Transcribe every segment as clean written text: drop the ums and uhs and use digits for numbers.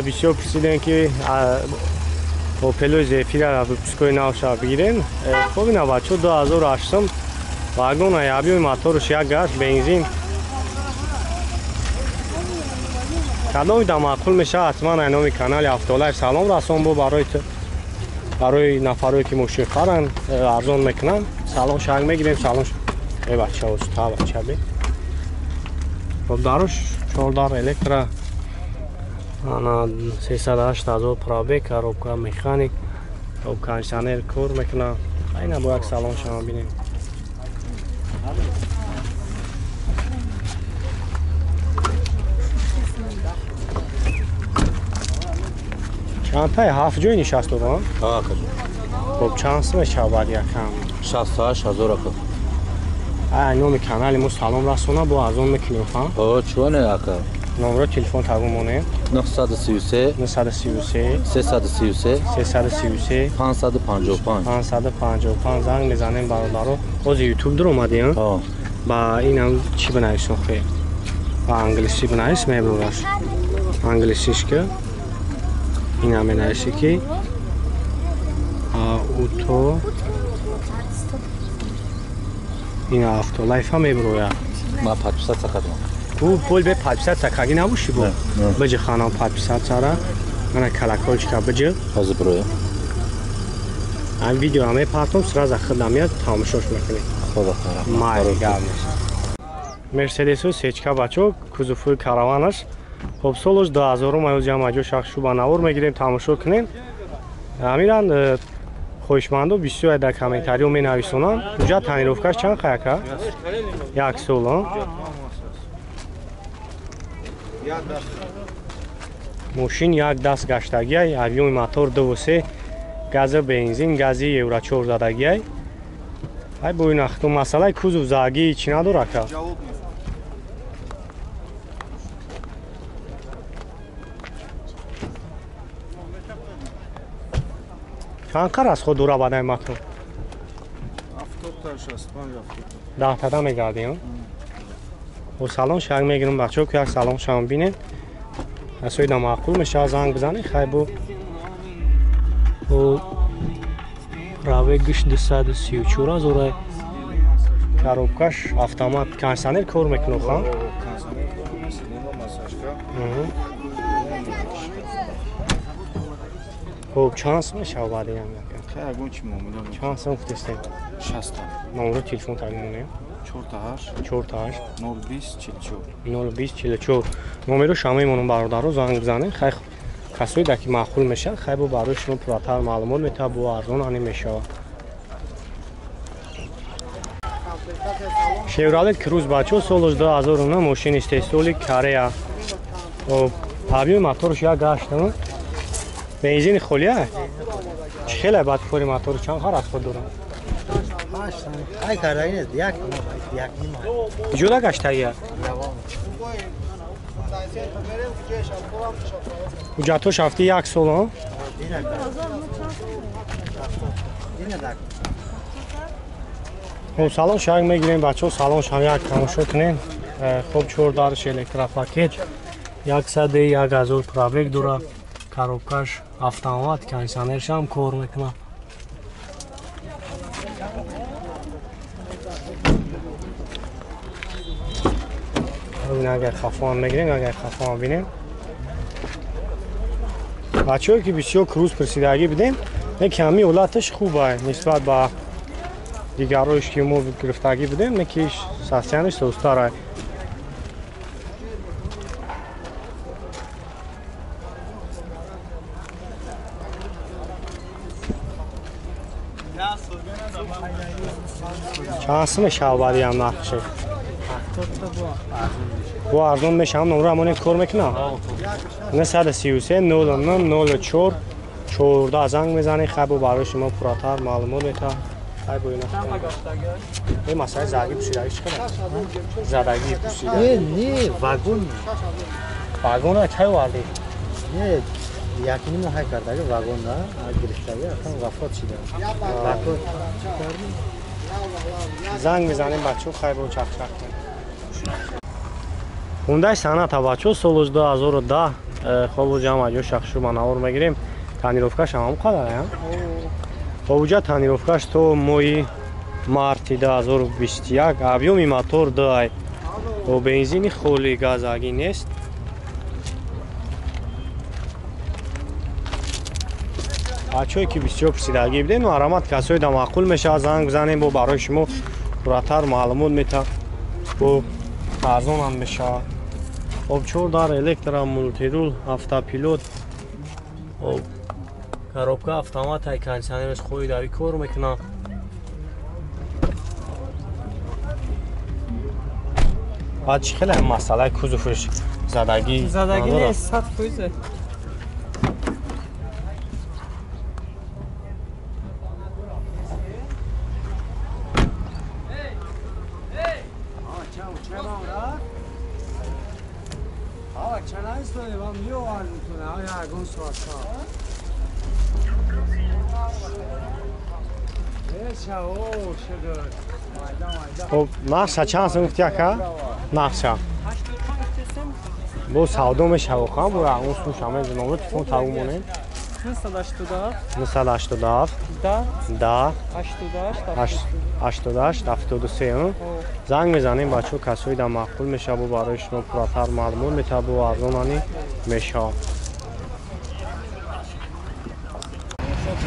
Бисёр пурсидем, ки Опелои Зефира выпускои навша бигирем. Хоб, ина, бачо, 2008, вагон, объёми моторш як гашт, бензин. Кадоми да маъқул мешавад, ҳатман ай номи канали Автолайф салом расон. Бо барои барои нафарое ки мошин харанд, арзон мекунанд. Салон шанг мегирем, салон. Э, бача, уста, бача, бе. Хоб, даруш чордар электро, ана, 308 000 пробег, коробка механик, хоб, кондиционер кор мекунад. Айна бо як салон шама бинем. Чандтаи ҳафт ҷой нишаст дорам? Хоб, чанд сум мешавад якам? 68 000, ака. Ай номи канали мо салом расона, бо арзон мекунем, ха? Чоне, ака. Номро телефон тагу монем. 933. 933. 333. 333. 555. 555. Занг мезанем, бародаро. Ҳозир Ютуб дуромадӣ? Ба инам чӣ бинависом? Хе, ба англисӣ бинавис, мебураш англисиш, ки инам менависӣ, ки ауто ина Автолайфа мебурояд. Ма подписаться кардам. Ту пул бе подписаться каги набошӣ, бо биҷи ханам подписаться ра, мана колокольчика биҷи. Ҳозир бироя. Ҳам видео мепартом, сразу худам меяд, тамошош мекунӣ. Худо. Майли, гап нест. Мерседесу сечка, бачо, кузовҳои караванаш. Хоб, солош 2000-ум. Аюз ҷамаҷо шахшу ба навор мегирем, тамошо кунем. Ҳамиран хоҳишмандо бисёр дар комментариё менависонанд. Уҷа тонировкаш чанд қаяка? Як сол. Мошин як даст гаштагиай, объёми мотор 2,3, гази бензин, гази евро 4 задагиай. Ай, бо инахту масъалаи кузов заагӣ чӣ надора, ка? Чанд қар аз худ дура бадай мотор? Даҳтада мегардем. Бо салон шаг мегирам, бачаҳо, ки як салон шам бинед. Асоида маъқул мешавад, занг бизанед. Хай, бо пробегш 234 000, коробкаш автомат, кондиционер кор мекунад, ха? Хоб, чанд сум мешавад баъди? Чанд сум гуфтестем? Номро телефон тагимонем. 48 020 44. Номеро шама мемонам, бародаро, занг бизанед. Хай, касое да ки маъқул мешавад, хай, бо барои шумо пурратар маълумот метавад, бо арзон ани мешавад. Шевролет Круз, бачо, солош 2009, мошини истеҳсоли Корея. Объёми моторш як гаштам, бензини холия. Чӣ хеле бад кори мотори, чанд хар аз худ дорам? Иҷода гаштагия, ҳуҷҷатҳош ҳафти як сол. Хоб, салон шаг мегирем, бачаҳо, салон шам як тамошо кунем. Хоб, чор дарш электропакет, 101 000 пробег дорад, коробкаш автомат, кондиционершам кор мекунад. Агар хафоам мегирем, агар хафоам бинем. Бачаҳое ки бисёр Круз пурсидагӣ бидем, не, ками ҳолаташ хуба нисбат ба дигарҳоеш ки мо гирифтагӣ будем, не, ки состояниш созтара. Чанд сум мешавад баъдиам нархше? Бо арзон мешавам. Номро ҳамонем, кор мекунам. 933 09 04 14 занг мезанед. Хай, бо барои шумо пурратар маълумот метавад. Хай, бо ина э масъалаи задагӣ, пӯшидагӣ чӣ қадар? Задагӣ, пӯшидагӣ. Не, не, вагон. Вагона чай овардӣ? Не, якним моҳай кардаги вагон на гирифтаги, акам вафот шида. Вагон. Занг мезанем, бачаҳо, хай, бо чақчақ кунем. Хундай Соната, бачаҳо, солош 2010. Хоб ҷамъ ҷо шахшу манавор мегирем. Тонировкаш ҳам қадар а? Хоб уҷа тонировкаш то моҳи марти 2021 объёми мотор 2 бо бензини холи газагӣ нест. Бачаҳое ки бисёр пурсидагӣ будем, марамат касое да маъқул мешавад, занг бизанем, бо барои шумо пурратар маълумот мета, бо арзонам мешавад. Об 4 дар электро, мултирул, автопилот, об коробка автомат, ай кондиционераш хои дави кор мекунад. Баъд чӣ хеле масъалаи кузовш задагӣ? Задагӣ нест, 100%. Хоб нақша чанд сум гуфти ака? Нақша. Бо савдо мешава ха, бо он сум шама номер телефон таву монем. 987 987 10 10 88 73. Занг мезанем бачаҳо, касое да маъқул мешава, бо барои шумо пурратар маълумот метава, бо арзонани мешава.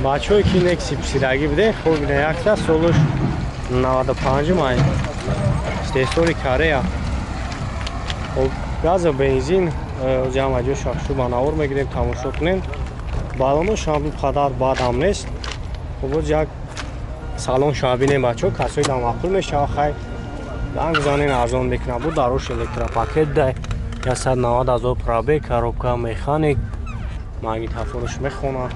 Бачаҳое ки некси пурсидагӣ будем, хоб ина якта солуш 95 май истеҳсоли Корея. Хоб газу бензин ҷамъ ҷо шахшу ба навор мегирем, тамошо кунем. Балонош ҳам қадар бад ҳам нест. Хоб боз як салон шава бинем бачаҳо, касое да маъқул мешава, хай занг бизанен, арзон мекунад. Бо дарош электропакет дай 190 000 пробег, коробка механик, магнитофонаш мехонад.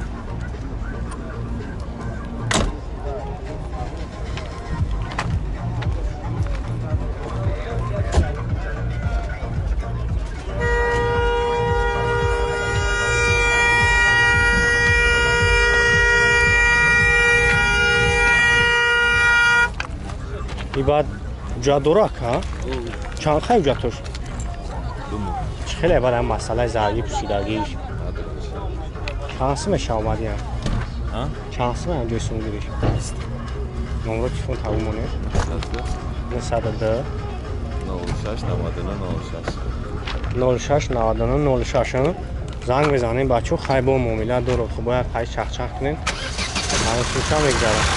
Баъд ҳуҷҷат дора ака? Чанд хай ҳуҷҷатош? Чӣ хеле баъд ҳам масъалаи заргӣ пурсидагиш. Чанд сум мешава омадиям? Чанд сум ам ҷои сумгириш? Номро телефон таву монед? 902 06 99 06 99 06. Занг мезанем бачаҳо, хай бо муомила дорад. Хуб бояд хай чахчах кунем. Ҳамон сумша мегзарад.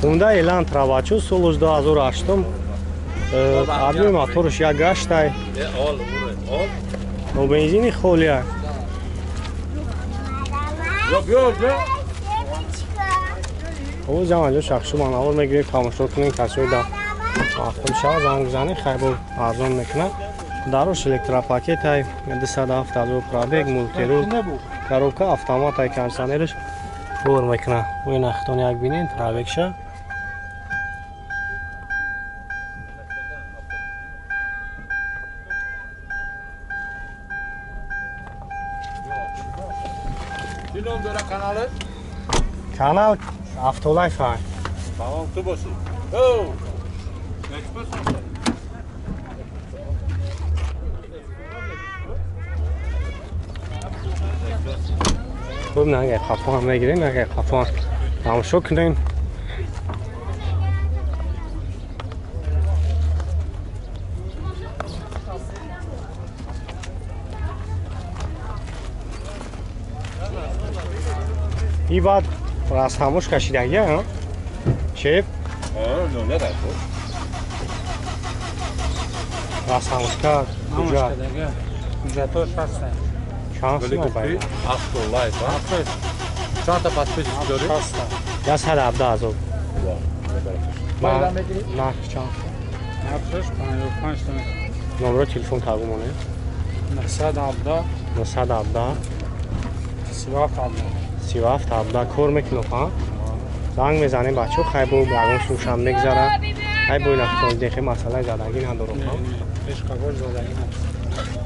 Хунда Элантра бачаҳо солуш 2008, объёми моторш як гаштай, бо бензини холия. Хоб ҷамъ ҷо шахшу манавор мегирем, тамошо кунем, касое да маъқул шава, занг бизанем, хай бо арзон мекунад. Дарош электропакетай 207 000 пробег, мултирул, коробка автоматай, кондиционерш кор мекунад. Ой нахтон як бинем пробегша. Канал Автолайф. Tamam, tu boshi. Хуб нагай қафо ҳам мегирем, нагай қафо тамошо кунем. И баъд растҳамош кашидагия, шеф? Растҳамошка куҷа? Ҳуҷҷатош ҳастанд. Чанд сум байна? Автолайф, чанд та подписчик дорӣ? 117 000. Нарх чанд? Нархш 55 сом. Номро телефон таву монед? 917 917 37 37 17. Кор мекунад, ҳа? Занг мезанем бачаҳо, хай бо ягон сумшам мегзарад. Хай бо инахтон дехе масъалаи задагӣ надорам, ҳа? Ҳеҷ қабор задагӣ надорам.